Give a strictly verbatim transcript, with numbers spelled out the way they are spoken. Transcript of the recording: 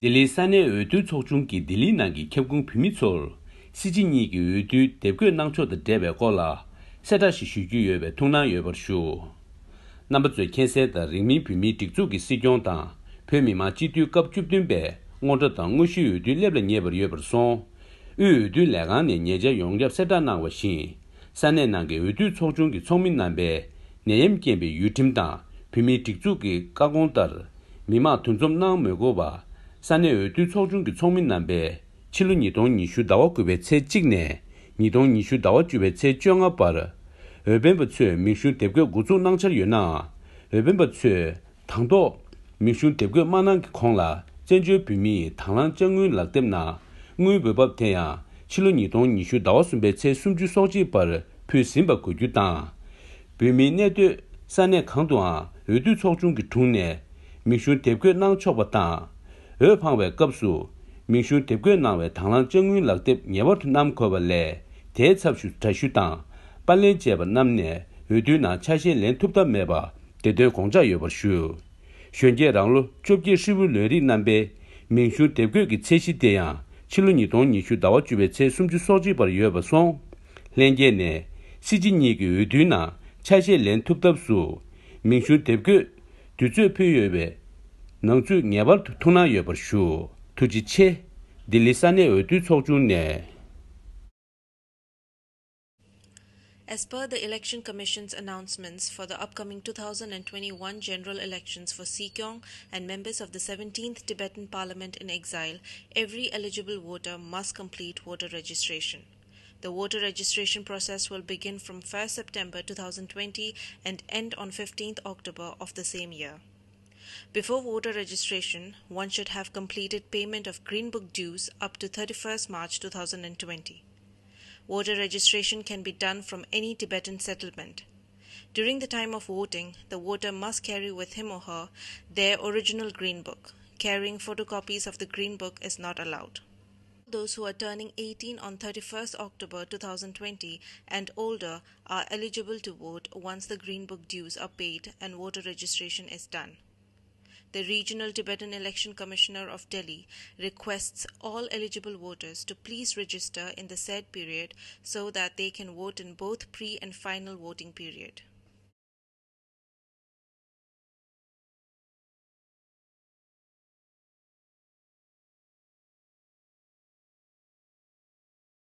ལྡི་ལིའི་ས་གནས་འོས་བསྡུ་ཚོགས་ཆུང་གིས་ལྡི་ལི་ནང་གི་ཁྱབ་ཁོངས་བོད་མི་ཚོར་སྲིད་སྤྱི་གཉིས་ཀྱི་འོས་བསྡུའི་དེབ་འགོད་གནང་ཕྱོགས་དང་འབྲེལ་བའི་སྐོར་ལ་གསལ་བསྒྲགས་ཤིག་ཞུ་རྒྱུ་ཡོད་པའི་ཐུགས་སྣང་ཡོད་པར་ཞུ། རྣམ་པ་ཚོས་མཁྱེན་གསལ་ལྟར། རིང་མིན་བོད་མིའི་སྒྲིག་འཛུགས་ཀྱི་སྲིད་སྐྱོང་དང་བོད་མི་མང་སྤྱི་འཐུས་སྐབས་བཅུ་བདུན་པའི་སྔོན་འགྲོ་དང་དངོས་གཞིའི་འོས་བསྡུ་སླེབས་ལ་ཉེ་བར་ཡོད་པར་སོང་། དབུས་འོས་བསྡུ་ལས་ཁང་ནས་ཉེ་ཆར་ཡོངས་ཁྱབ་གསལ་བསྒྲགས་གནང་བ་བཞིན། ས་གནས་ནང་གི་འོས་བསྡུ་ཚོགས་ཆུང་གི་ཚོགས་མི་རྣམ་པས་ནད་ཡམས་རྐྱེན་པས་ཡུལ་ཁྲིམས་དང་བོད་མིའི་སྒྲིག་འཛུགས་ཀྱི་བཀའ་དགོངས་ལྟར། མི་མང་འདུ་འཛོམས་གནང་མི་དགོས་པ། ས་གནས་འོས་བསྡུ་ཚོགས་ཆུང་གི་ཚོགས་མི་རྣམ་པས་ཕྱི་ལོ་ཉིས་སྟོང་ཉི་ཤུ་ཟླ་བ་དགུ་པའི་ཚེས་གཅིག་ནས་ཉིས་སྟོང་ཉི་ཤུ་ཟླ་བ་བཅུ་པའི་ཚེས་བཅོ་ལྔ་བར། འོས་འཕེན་པ་ཚོས་མིང་གཞུང་དེབ་འགོད་འགོ་འཛུགས་གནང་འཆར་ཡོད་ནའང་། འོས་འཕེན་པ་ཚོས་དང་ཐོག་མིང་གཞུང་དེབ་འགོད་མ་གནང་གི་གོང་ལ། བཙན་བྱོལ་བོད་མི་ཡི་དང་བླངས་དཔྱ་དངུལ་ལག་དེབ་ནང་དངུལ་འབུལ་འབབ་དེ་ཡང་ཕྱི་ལོ་ཉིས་སྟོང་ཉི་ཤུ་ཟླ་བ་གསུམ་པའི་ཚེས་སུམ་ཅུ་སོ་གཅིག་བར་ཕུལ་ཟིན་པ་དགོས་རྒྱུ་དང་། བོད་མིའི་གནས་སྡོད་ས་གནས་གང་དུའང་འོས་བསྡུ་ཚོགས་ཆུང་གི་དྲུང་ནས་མིང་གཞུང་དེབ་འགོད་གནང་ཆོག་པ་དང་། འོས་འཕང་བའི་སྐབས་སུ་མིང་གཞུང་དེབ་འགོད་གནང་བའི་དང་བླངས་དཔྱ་དངུལ་ལག་དེབ་ངེས་པར་དུ་བསྣམས་དགོས་པ་ལས། དེའི་ཚབ་ཞུ་འདྲ་ཞུ་དང་པར་ལེན་བཅས་པ་བསྣམས་ནས་འོས་བསྡུའི་ནང་ཆ་ཤས་ལེན་ཐུབ་ཐབས་མེད་པ། དེ་དོན་དགོངས་འཇགས་ཡོད་པར་ཞུ། གཞོན་སྐྱེས་རང་ལོ་བཅོ་བརྒྱད་ཧྲིལ་པོའི་ལོན་རིགས་རྣམ་པའི་མིང་གཞུང་དེབ་འགོད་ཀྱི་ཚད་གཞི་དེ་ཡང་ཕྱི་ལོ་ཉིས་སྟོང་ཉི་ཤུ་ཟླ་བ་བཅུ་པའི་ཚེས་སུམ་ཅུ་སོ་གཅིག་བར་ཡོད་པ་སོང་། ལྷན་རྒྱས་ནས་སྲིད་སྤྱི་གཉིས་ཀྱི་འོས་བསྡུའི་ནང་ཆ་ཤས་ལེན་ཐུབ་ཐབས་སུ་མིང་གཞུང་དེབ་འགོད་དུས་ཚོད་ཕུལ་ཡོད་པའི་ནང་ཚུད་ངེས་པར་དུ་ཐུགས་སྣང་ཡོད་པར་ཞུ། ཐུགས་རྗེ་ཆེ། ལྡི་ལི་ས་གནས་འོས་བསྡུ་ཚོགས་ཆུང་ནས། As per the Election Commission's announcements for the upcoming two thousand and twenty-one general elections for Sikyong and members of the seventeenth Tibetan Parliament in exile, every eligible voter must complete voter registration. The voter registration process will begin from first September two thousand twenty and end on fifteenth October of the same year. Before voter registration, one should have completed payment of Green Book dues up to thirty-first March two thousand and twenty. Voter registration can be done from any Tibetan settlement. During the time of voting, the voter must carry with him or her their original Green Book. Carrying photocopies of the Green Book is not allowed. Those who are turning eighteen on thirty-first October two thousand twenty and older are eligible to vote once the Green Book dues are paid and voter registration is done. The Regional Tibetan Election Commissioner of Delhi requests all eligible voters to please register in the said period so that they can vote in both pre and final voting period.